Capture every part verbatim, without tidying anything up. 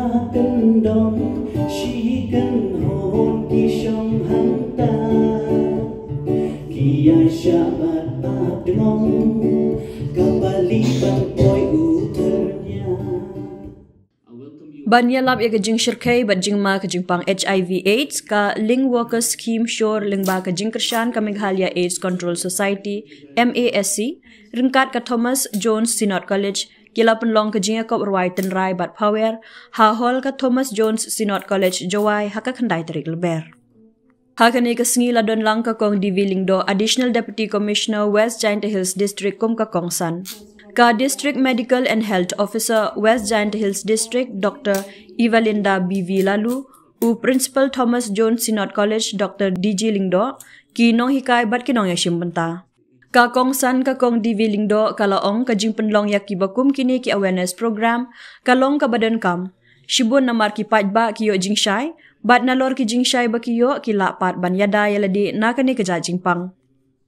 Kyndong shi kynhun ki shong hangta, ki ïa shah bad ap dngong, ka pali ban poi u thyrnia. Ban ïalap ïa ka jingshyrkhei bad jingma ka jingpang HIV AIDS, ka Link Worker Scheme Shore lyngba ka jingkyrshan ka Meghalaya AIDS Control Society, MASC, ryngkat ka Thomas Jones Synod College, ki la pynlong ka jingïakop rwai tynrai bad phawer ha hall ka Thomas Jones Synod College, Jowai, ha ka khyndai tarik Lber. Ha kane ka sngi la don lang ka Kong D V Lyngdoh, Additional Deputy Commissioner, West Jaintia Hills District, kum ka kongsan. Ka District Medical and Health Officer, West Jaintia Hills District, Doctor Evalinda B V Laloo, u Principal Thomas Jones Synod College, Doctor D G Lyngdoh, ki nonghikai bad ki nongïashim bynta. Ka kongsan ka Kong D V Lyngdoh ka la ong ka jingpynlong ïa kiba kum kine ki awareness program ka long kaba donkam. Shibun namar ki paidbah ki ïoh jingshai, bad nalor ki jingshai ba ki ïoh ki lah pat ban ïada ïa lade na kane ka jait jingpang.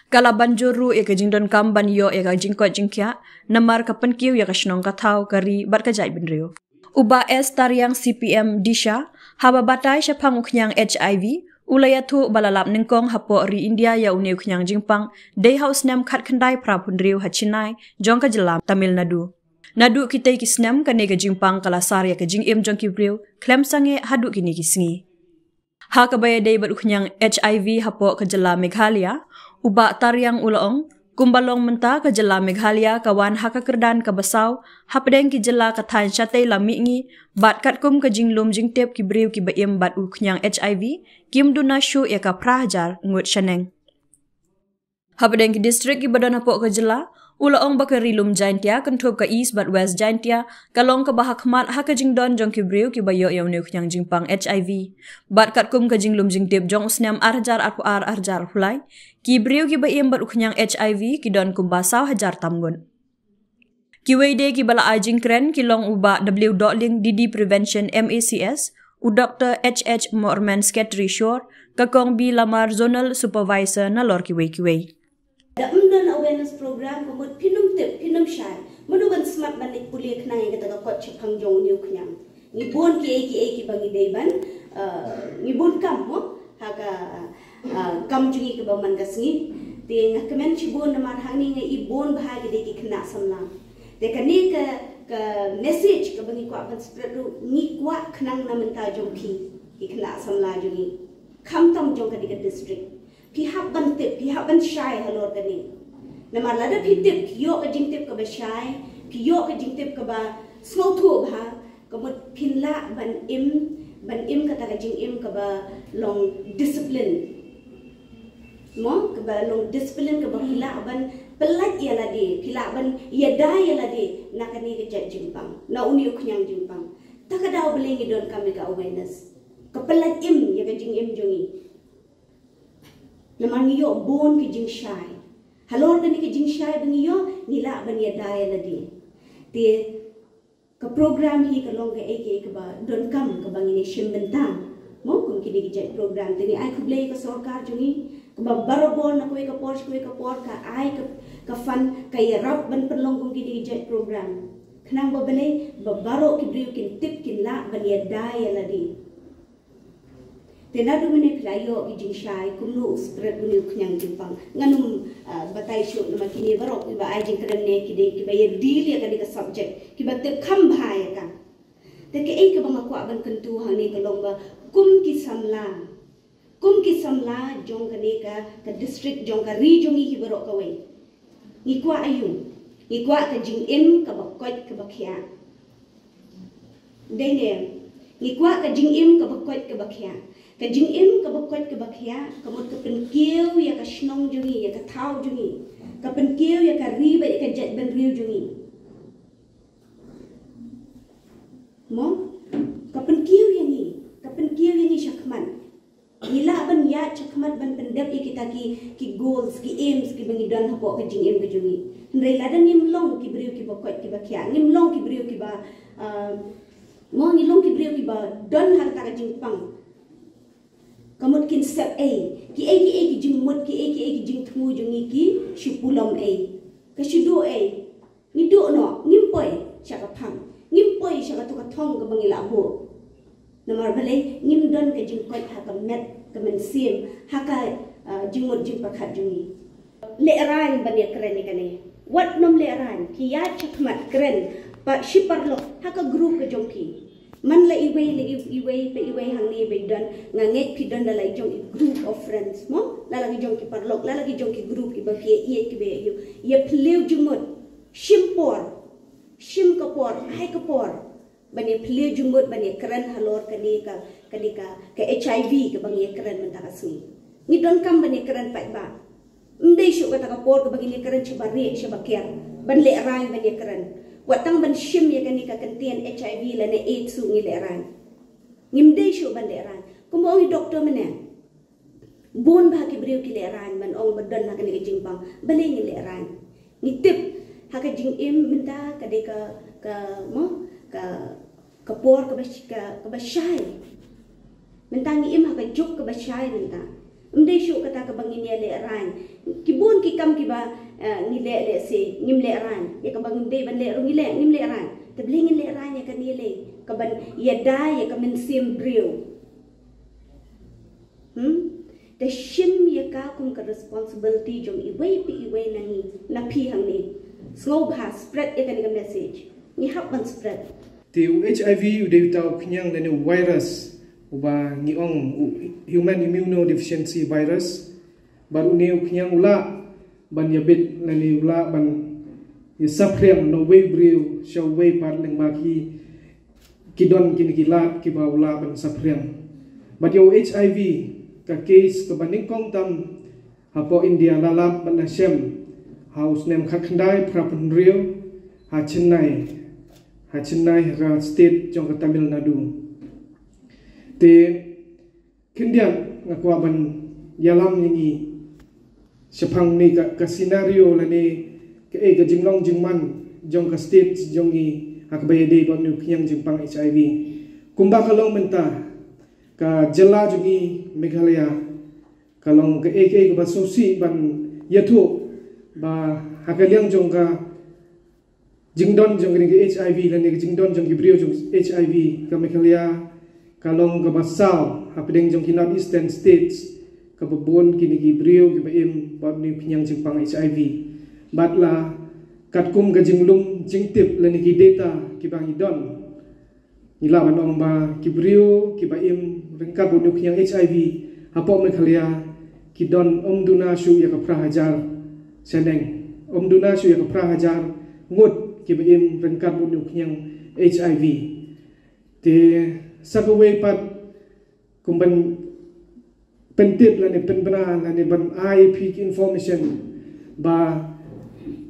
Ka la ban jur ruh ïa ka jingdonkam ban ïoh ïa ka jingkoit jingkhiah, namar ka pynkiew ïa ka shnong ka thaw ka ri bad ka jait bynriew. U Bah S Tariang C P M Disha, haba batai shaphang u khñiang HIV, u la ïathuh ba la lap nyngkong hapoh ri India ïa une u khñiang jingpang, dei ha u snem khatkhyndai phra phew hynriew ha Chennai, jong ka jylla Tamil Nadu. Naduh kitei ki snem kane ka jingpang ka la sar ïa ka jingim jong ki briew, khlem sangeh haduh kine ki sngi. Ha kaba ïadei bad u khñiang HIV hapoh ka jylla Meghalaya, u Bah Tariang u la ong, kumba long mynta ka jylla Meghalaya ka wan ha ka kyrdan kaba saw, hapdeng ki jylla ka thaiñ shatei lam mihngi, bad katkum ka jinglum jingtip ki briew kiba im bad u khñiang HIV, kim duna shuh ïa ka phra hajar ngut shaneng. Hapdeng ki district kiba don hapoh ka jylla, u la ong ba ka Ri Lum Jaintia kynthup ka East bad West Jaintia, ka long kaba hakhmat ha ka jingdon jong ki briew kiba ïoh ïa une u khñiang jingpang HIV. Bad katkum ka jinglum jingtip jong u snem ar hajar arphew ar, ar hajar arphew lai, ki briew kiba im bad u khñiang HIV ki don kumba saw hajar tam ngut. Kiwei de kiba la ai jingkren ki long u Bah W Dohling, D D Prevention, MACS, u Doctor H H Morman, Secretary Shore, ka Kong B Lamar, Zonal Supervisor, nalor kiwei kiwei. Da ym don awareness program, ka mut phin ym tip, phin ym shai. Mano ban smat ban leit pule khnang ïa kata ka kot shaphang jong une u khñiang. Ngi bun kiei kiei kiba ngi dei ban, uh, ngi bun kam mo, ha ka, uh, kam jong ngi kaba man ka sngi. Te nga kmen shibun namar hangne nga i bun bha ki dei ki khynnah samla. Te kane ka, ka message kaba ngi kwah ban spread ruh, ngi kwah khnang na mynta jong phi, ki khynnah samla jong ngi, khamtam jong kane ka district. Phi hap ban tip, phi hap ban shai halor kane. Namar lada phi tip, phi ïoh ka jingtip kaba shai, phi ïoh ka jingtip kaba sngewthuh bha, ka mut phin lah ban im, ban im kata ka jingim kaba long discipline. Mo, kaba long discipline, kaba phi lah ban pyllait ïa lade, phi lah ban ïada ïa lade na kane ka jait jingpang, na une u khñiang jingpang. Ta ka daw balei ngi donkam ïa ka awareness, ka pyllait im ïa ka jingim jong ngi. Namar ngi ïoh bun ki jingshai. Halor kane ka jingshai ba ngi ïoh, ngi lah ban ïada ïa lade. Te ka program hi ka long kaei kaei kaba donkam, kaba ngin ïa shim bynta. Mo, kum kine ki jait program, te ngi ai khublei ka sorkar jong ngi, kaba barabor na kawei ka por sha kawei ka por ka ai ka, ka fund, ka ïarap ban pynlong kum kine ki jait program. Khnang ba balei, ba baroh ki briew kin tip, kin lah ban ïada ïa lade. Te naduh mynne phi la ïoh ki jingshai, kumno u spread une u khñiang jingpang. Ngan ym, ah, batai shuh namar kine baroh kiba ai jingkren ne ki dei kiba ïa deal ïa kane ka subject, kiba tip kham bha ïa ka. Te kaei kaba nga kwah ban kyntu hangne ka long ba kum ki samla, kum ki samla jong kane ka, ka district, jong ka ri jong ngi hi baroh kawei, ngi kwah aïu? Ngi kwah ka jingim kaba koit kaba khiah. Dei ne, ngi kwah ka jingim kaba koit kaba khiah. Ka jingim kaba koit kaba khiah ka mut ka pynkiew ïa ka shnong jong ngi, ïa ka thaw jong ngi, ka pynkiew ïa ka ri bad ïa ka jaitbynriew jong ngi. Mo, ka pynkiew ïa ngi, ka pynkiew ïa ngi shakhmat. Ngi lah ban ïaid shakhmat ban pyndep ïa kita ki, ki goals, ki aims kiba ngi don hapoh ka jingim ka jong ngi. Hynrei lada ngim long ki briew kiba koit kiba khiah, ngim long ki briew kiba, ah, mo, ngi long ki briew kiba don ha kata ka jingpang, ka mut kin sep ei? Kiei kiei ki jingmut, kiei kiei ki jingthmu jong ngi ki shu pulom ei, ka shu duh ei? Ngi duh noh, ngim poi sha ka phang, ngim poi sha kato ka thong kaba ngi la buh. Namar balei? Ngim don ka jingkoit ha ka met ka mynsiem, ha ka, ah, jingmut jingpyrkhat jong ngi. Lehraiñ ban ïakren ïa kane. Wat nym lehraiñ, phi ïaid shakhmat kren, pa shi paralok, ha ka group ka jong phi. Man la iwei, la i-, iwei, pa iwei hangne ba i don, nga ngeit phi don la la i jong i group of friends, mo? La la ki jong ki paralok, la la ki jong ki group, kiba phi ïa, kiba ïa, ïa phylliew jingmut, shim por, shim ka por, ai ka por. Ban ïa phylliew jingmut, ban ïa kren halor kane ka, kane ka, ka H I V kaba ngi ïa kren mynta ka sngi. Ngi donkam ban ïa kren paidbah. Ym dei shuh kata ka por kaba ngin ïa kren shaba rieh, shaba kiar. Ban lehraiñ ban ïa kren. Wat tang ban shim ïa kane ka kyntien H I V lane AIDS shuh ngi lehraiñ. Ngim dei shuh ban lehraiñ. Kumba ong i doktor mynne. Bun bah ki briew ki lehraiñ, ban ong ba don ha kane ka jingpang. Balei ngi lehraiñ? Ngi tip ha ka jingim mynta ka dei ka, ka, mo, ka, ka por kaba sh-, ka, kaba shai. Mynta ngi im ha ka juk kaba shai mynta. Ym dei shuh kata kaba ngin ïa lehraiñ. Ki bun ki kam kiba, eh, ngi leh, lehse ngim lehraiñ. Ïa kaba ngim dei ban leh ruh ngi leh, ngim lehraiñ. Te balei ngin lehraiñ ïa kane lei? Kaban ïada ïa ka mynsiem briew. Hmm? Te shim ïa ka kum ka responsibility jong iwei pa iwei na ngi, na phi hangne. Sngewbha spread ïa kane ka message. Ngi hap ban spread. Te u H I V u dei uta u khñiang lane u virus, uba ngi ong u human immunodeficiency virus. Bad une u khñiang u lah ban ïabit lane u lah ban ïa saphriang na uwei u briew sha uwei pat lyngba ki, ki don kine ki lad kiba u lah ban saphriang. Bad ïa u H I V, ka case kaba nyngkong tam hapoh India la lap bad la shem ha u snem khatkhyndai phraphew hynriew ha Chennai, ha Chennai ha ka state jong ka Tamil Nadu. Te khyndiat nga kwah ban ïalam ïa ngi shaphang ne ka, ka scenario lane kaei ka jinglong jingman jong ka state jong ngi ha kaba ïadei bad une u khñiang jingpang H I V. Kumba ka long mynta, ka jylla jong ngi Meghalaya ka long kaei kaei kaba sngewsih ban ïathuh ba ha ka liang jong ka jingdon jong kane ka H I V lane ka jingdon jong ki briew jong H I V, ka Meghalaya ka long kaba saw hapdeng jong ki North Eastern States kaba bun kine ki briew kiba im bad une u khñiang jingpang H I V. Bad la katkum ka jinglum jingtip lane ki data kiba ngi don, ngi lah ban ong ba ki briew kiba im ryngkat bad une u khñiang H I V hapoh Meghalaya ki don ym duna shuh ïa ka phra hajar shaneng. Ym duna shuh ïa ka phra hajar ngut kiba im ryngkat bad une u khñiang H I V. Te sa kawei pat, kum ban pyntip lane pynbna lane ban ai phi ki information ba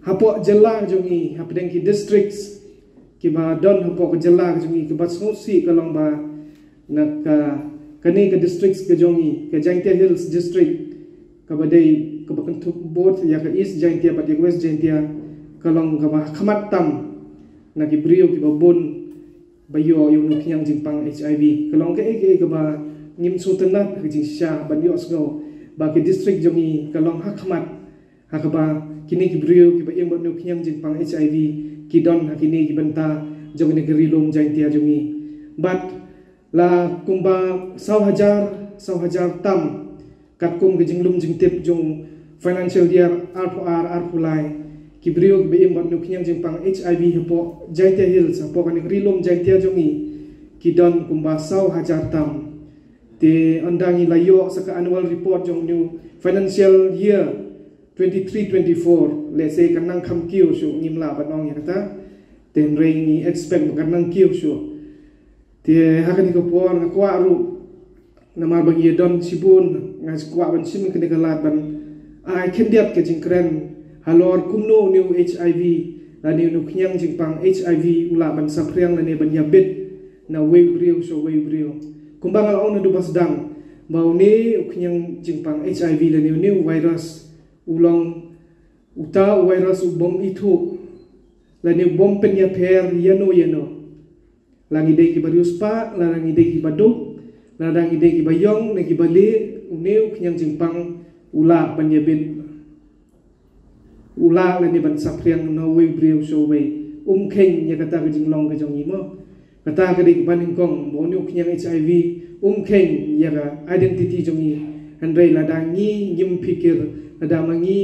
hapoh jylla jong ngi, hapdeng ki districts kiba don hapoh ka jylla jong ngi, kaba sngewsih ka long ba na ka, kane ka districts ka jong ngi, ka Jaintia Hills District, kaba dei kaba kynthup bud ïa ka East Jaintia bad ïa ka West Jaintia, ka long kaba khmat tam na ki briew kiba bun ba ïoh ïa une u khñiang jingpang H I V. Ka long kaei kaei kaba ngim sngewtynnat ha ka jingshisha ban ïohsngew ba ki district jong ngi ka long ha khmat, ha kaba kine ki briew kiba im bad une u khñiang jingpang H I V ki don ha kine ki bynta jong kane ka Ri Lum Jaintia jong ngi. Bad la kumba saw hajar, saw hajar tam, katkum ka jinglum jingtip jong financial year arphew ar arphew lai, ki briew kiba im bad une u khñiang jingpang H I V hapoh Jaintia Hills, hapoh kane ka Ri Lum Jaintia jong ngi, ki don kumba saw hajar tam. Te ynda ngi la ïoh sa ka annual report jong une u financial year twenty-three twenty-four, lehse kan nang kham kiew shuh, ngim lah ban ong ïa kata. Te hynrei ngi expect ba kan nang kiew shuh. Te ha kane ka por nga kwah ruh, namar ba ngi don shibun, nga kwah ban shim kane ka lad ban ai khyndiat ka jingkren halor kumno une u H I V lane une u khñiang jingpang H I V u lah ban saphriang lane ban ïabit na uwei u briew sha uwei u briew. Kumba nga la ong naduh ba sdang ba une u khñiang jingpang H I V lane une u virus u long uta u virus u bym ithuh lane u bym pynïapher ïano ïano. La ngi dei kiba riewspah, la ngi dei kiba duk, la ngi dei kiba ïong ne kiba lieh, une u khñiang jingpang u lah ban ïabit, u lah lane ban saphriang na uwei u briew sha uwei. Um kheiñ ïa kata ka jinglong ka jong ngi mo. Kata ka dei kaba nyngkong ba une u khñiang H I V um kheiñ ïa ka identity jong ngi. Hynrei lada ngi ngim phikir, lada ma ngi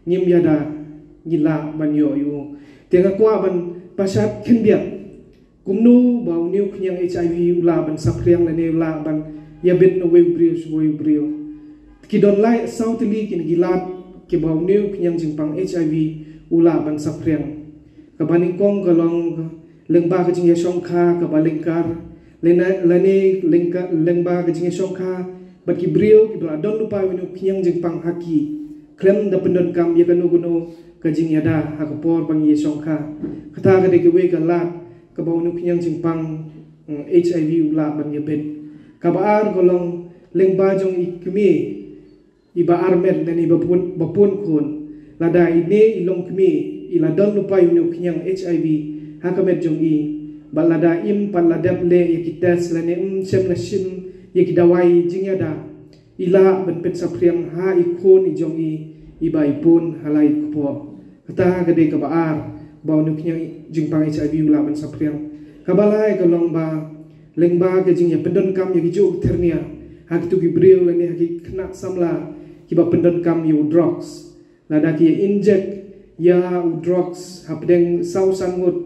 ngim ïada, ngi lah ban ïoh ïa u. Te nga kwah ban pashat khyndiat kumno ba une u khñiang H I V u lah ban saphriang lane u lah ban ïabit na uwei u briew sha uwei u briew. Ki don lai saw tylli ki lad kiba une u khñiang jingpang H I V u lah ban saphriang. Kaba nyngkong ka long lyngba ka jingïashongkha kaba lyngkar, lane, lane lyngka-, lyngba ka jingïashongkha bad ki briew kiba la don lypa ïa une u khñiang jingpang ha ki, khlem da pyndonkam ïa kano kano ka jingïada ha ka por ba ngi ïashongkha. Kata ka dei kawei ka lad kaba une u khñiang jingpang, mm, H I V u lah ban ïabit. Kaba ar ka long lyngba jong i kmie iba armet lane iba pun, ba pun khun. Lada ine i longkmie i la don lypa ïa une u khñiang H I V ha ka met jong i, bad lada im pat la dep leh ïa ki test lane im shym la shim ïa ki dawai jingïada, i lah ban pynsaphriang ha i khun i jong i iba i pun ha la i kpoh. Kata ka dei kaba ar ba une u khñiang jingpang H I V u lah ban saphriang. Kaba lai ka long ba lyngba ka jingïapyndonkam ïa ki juh ki thyrnia ha kito ki briew lane ha ki khynnah samla kiba pyndonkam ïa u drugs. Lada ki inject ïa u drugs hapdeng saw san ngut,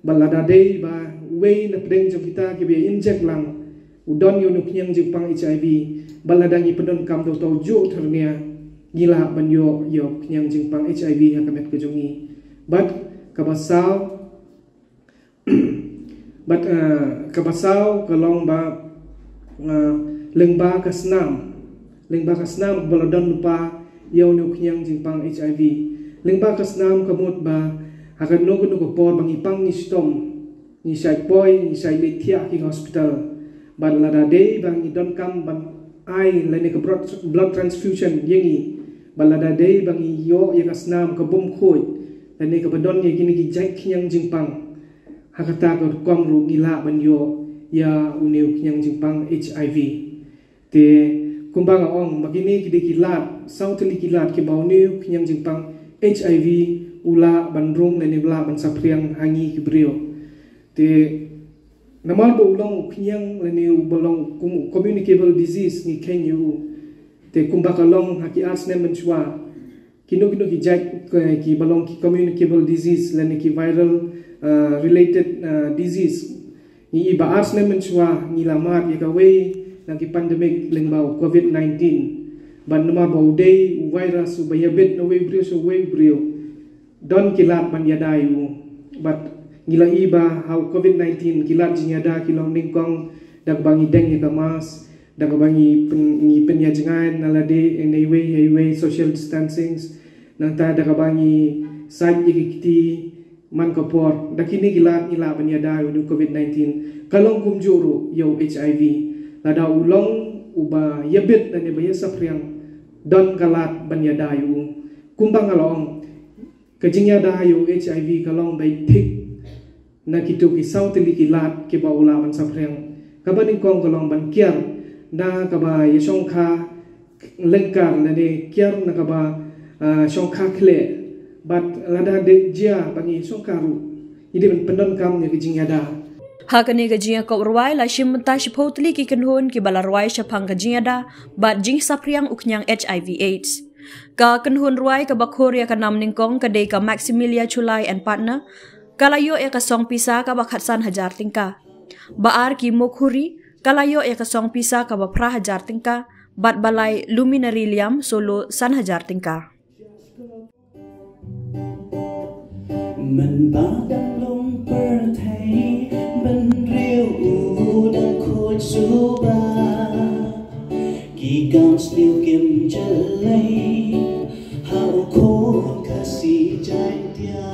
bad lada dei ba uwei na pdeng jong kita kiba inject lang u don ïa une u khñiang jingpang H I V, bad lada ngi pyndonkam da uta u juh thyrnia, ngi lah ban ïoh ïa u khñiang jingpang H I V ha ka met ka jong ngi. Bad kaba saw, bad, eh, kaba saw ka long ba, eh, lyngba ka snam, lyngba ka snam ba la don lypa ïa une u khñiang jingpang H I V. Lyngba ka snam ka mut ba ha kano kano ka por ba ngi pang ngi shitom, ngi shait poi, ngi shait leit thiah ha ki hospital. Bad lada dei ba ngi donkam ban ai lane ka blood, blood transfusion ïa ngi, bad lada dei ba ngi ïoh ïa ka snam ka bym khuid lane kaba don ïa kine ki jait khñiang jingpang, ha kata ka rukom ruh ngi lah ban ïoh ïa une u khñiang jingpang H I V. Te kumba nga ong, ba kine ki dei ki lad, saw tylli ki lad kiba une u khñiang jingpang H I V u lah ban rung lane u lah ban saphriang ha ngi ki briew. Te namar ba u long u khñiang lane uba long kum-, communicable disease ngi kheiñ ïa u. Te kumba ka long ha ki ar snem mynshuwa, kino kino ki jait, ki, kiba long ki communicable disease lane ki viral, uh, related, uh, disease. Ngi i ba ar snem mynshuwa ngi la mad ïa kawei na ki pandemic lyngba u covid nineteen. Bad namar ba u dei u virus uba ïabit na uwei u briew sha uwei u briew, don ki lad ban ïada ïa u. Bad ngi la i ba ha u covid nineteen ki lad jingïada ki long nyngkong da kaba ngi deng ïa ka mask, da kaba ngi pyn, ngi pynïajngai na lade na iwei ha iwei, social distancing, nangta da kaba ngi sait ïa ki kti man ka por. Da kine ki lad ngi lah ban ïada ïa u covid nineteen. Ka long kumjuh ruh ïa u H I V. Lada u long uba ïabit lane ba ïasaphriang, don ka lad ban ïada ïa u. Kumba nga la ong, ka jingïada ïa u H I V ka long ba i thik na kito ki saw tylli ki lad kiba u lah ban saphriang. Kaba nyngkong ka long ban kiar na kaba ïashongkha lyngkar lane kiar na kaba, ah, shongkha khleh. Bad lada dei jia ba ngi shongkha ruh, ngi dei ban pyndonkam ïa ka jingïada. Ha kane ka jingïakop rwai la shim bynta shiphew tylli ki kynhun kiba la rwai shaphang ka jingïada bad jingsaphriang u khñiang H I V AIDS. Ka kynhun rwai kaba khur ïa ka nam nyngkong ka dei ka Maximilia Chulai and Partner, ka la ïoh ïa ka song pisa kaba khatsan hajar tyngka. Ba ar ki Mukhuri ka la ïoh ïa ka song pisa kaba phra hajar tyngka, bad ba lai Luminary Liam Solo san hajar tyngka. Mynba dang long pyrthei bynriew u dang khuid suba, ki gam sniew kim jyllei ha u khun Khasi Jaintia.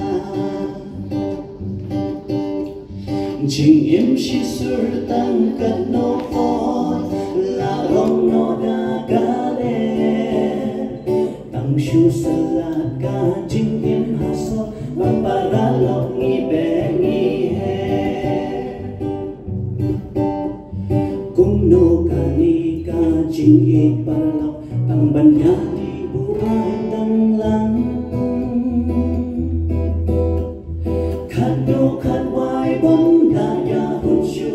Jingim shisur tang katno por, la rong noh da ka leh. Tang shu syllat ka jingim ha sor, ban paralok ngi beh ngi heh. Kumno kane ka jingïeit paralok tang ban ïa dih buaid dang lang. Khatduh khatwai bym da ïa hun shu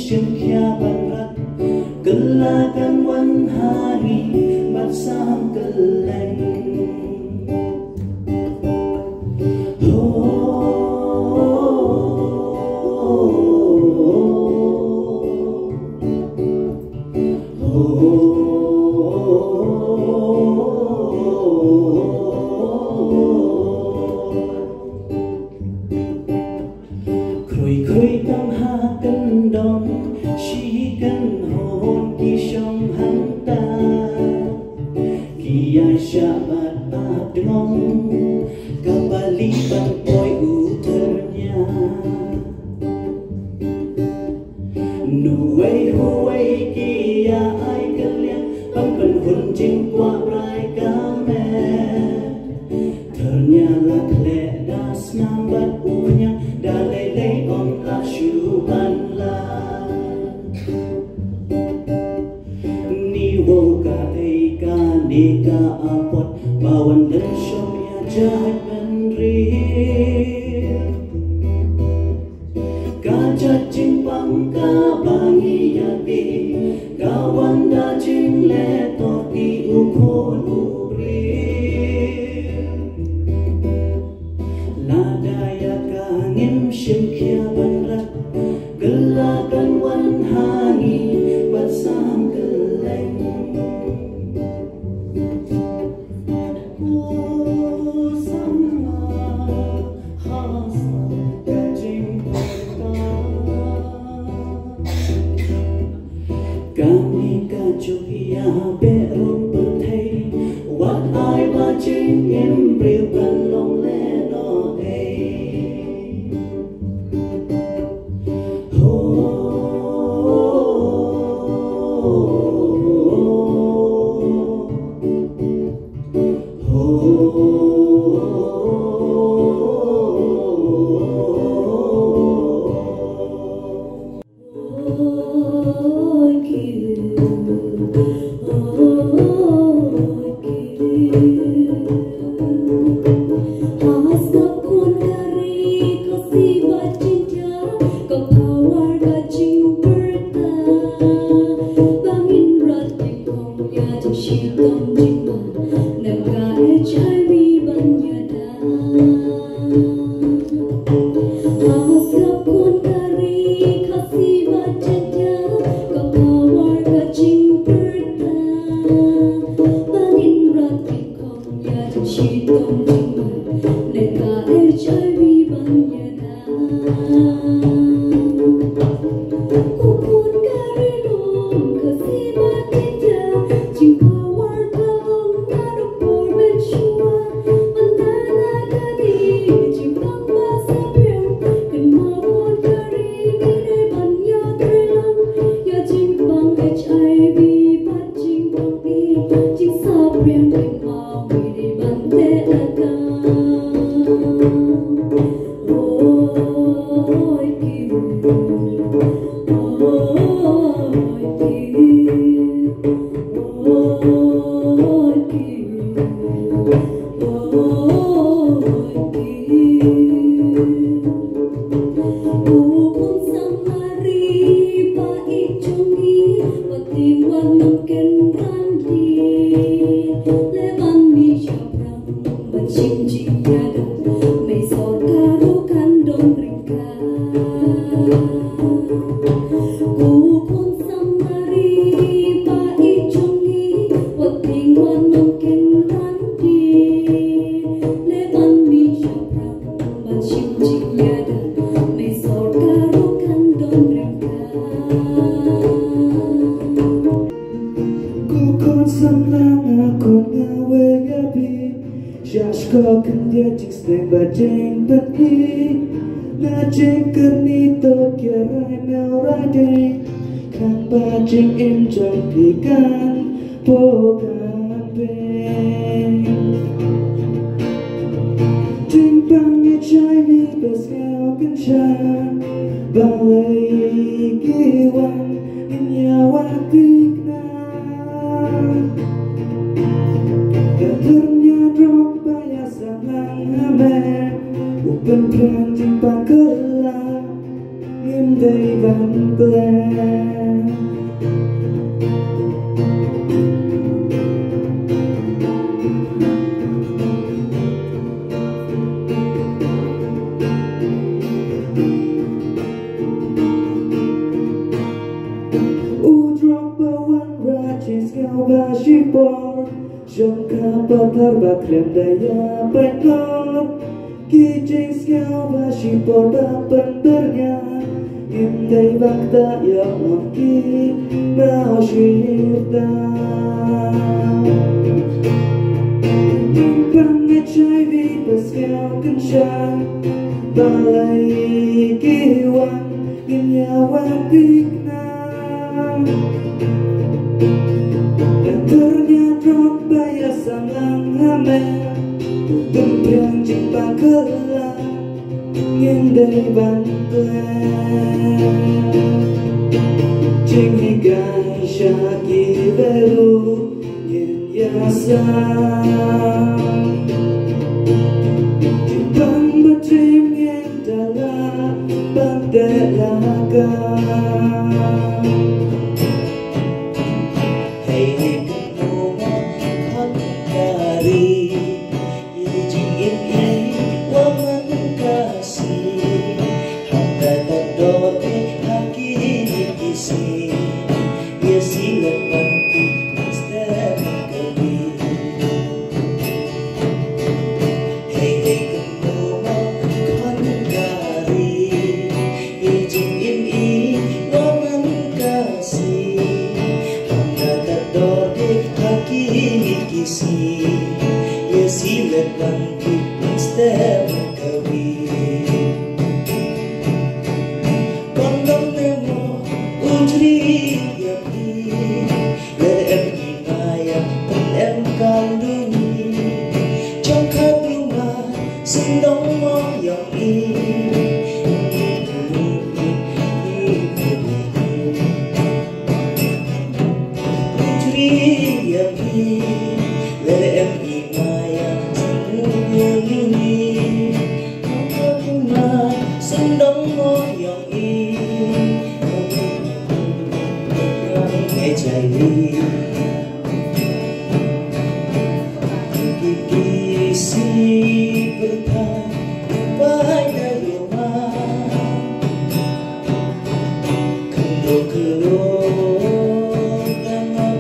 Shim khia ban rat, kylla kan wan ha ngi bad sam kylleng. Ho, ho, ho, ho. Khrui khrui tang ha kyndong, shi kynhun ki shong hangta. Ki ïaishah bad ap dngong, ka pali ban poi u thyrnia. Nuwei huwei ki ïa ai kylliang, ban pynhun jingkwah brai ka met. Thyrnia la khleh da snam bad u khñiang, da lei lei ym lah shuh ban lait. Ni wow kaei kane ka apot, ba wan lynshop ïa jait bynriew. Ka jait jingpang kaba ngi ïa ki, ka wan da jingleh tor ki u khun u briew. Lada ïa ka ngim shim khia ban rat, kylla kan wan ha ngi bad sam kylleng. Ko samla, ha sa ka jingpyrta. Kane ka juk ïa beh rung pyrthei, wat ai ba jingim briew kan long lehnohei. Ho, ho, ho. Ko khun samla, nga khun nga wei ïa phi. Sha shkor khyndiat jingsneng bad jingpyni. Na jingkyrni to ki rai mel rai dei. Khnang ba jingim jong phi kan poi kan peng. Jingpang H I V ba sngewkynsha. Balei ki wan ngin ïa wad thikna. Ka thyrnia drok ba ïa samlang ha me. U pynphriang jingpang kylla. Ngim dei ban klet. U drok ba wanrah jingsngew ba shipor, shong ka pathar ba khlem da ïa pynlong. Ki jingsngew ba shipor ba pynbyrngia, ngim dei ban ktah ïa ki mawshirta. Pang H I V ba sngew kynshan, balei ki wan ngin ïa wan thikna. Ka thyrnia drok ba ïa samlang ha me, u tympriang jingpang kylla, ngin dei ban klet. Jinghikai sha ki bru, ngin ïa sam. Jingpang ba trim ngin da lah ban teh lakam. Hei hei kynmaw mo khon ka ri, ïa jingim i wa man ka sngi. Hangta ka dor te ha kine ki sngi, ïa si leh ban tip step ka wi. Hei hei kynmaw mo khon ka ri, ïa jingim i wa man ka sngi. Hangta ka dor te ha kine ki sngi, ïa si leh ban tip step ka wi. Pang dang ne mo u jri ïa phi, leh em i maya pun em kan duni. Jong ka duma sendong mo yong i. U jri ïa phi, leh em i maya sendong mo yong i. Jong ka duma sendong mo yong i. H I V. Ki ki si pyrthai bai da yoma. Khyndew khyndew tangap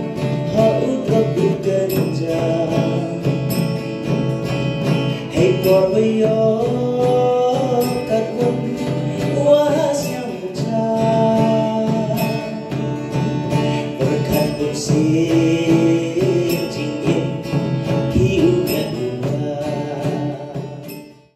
ha u drok u ganja. Hei por ba ïoh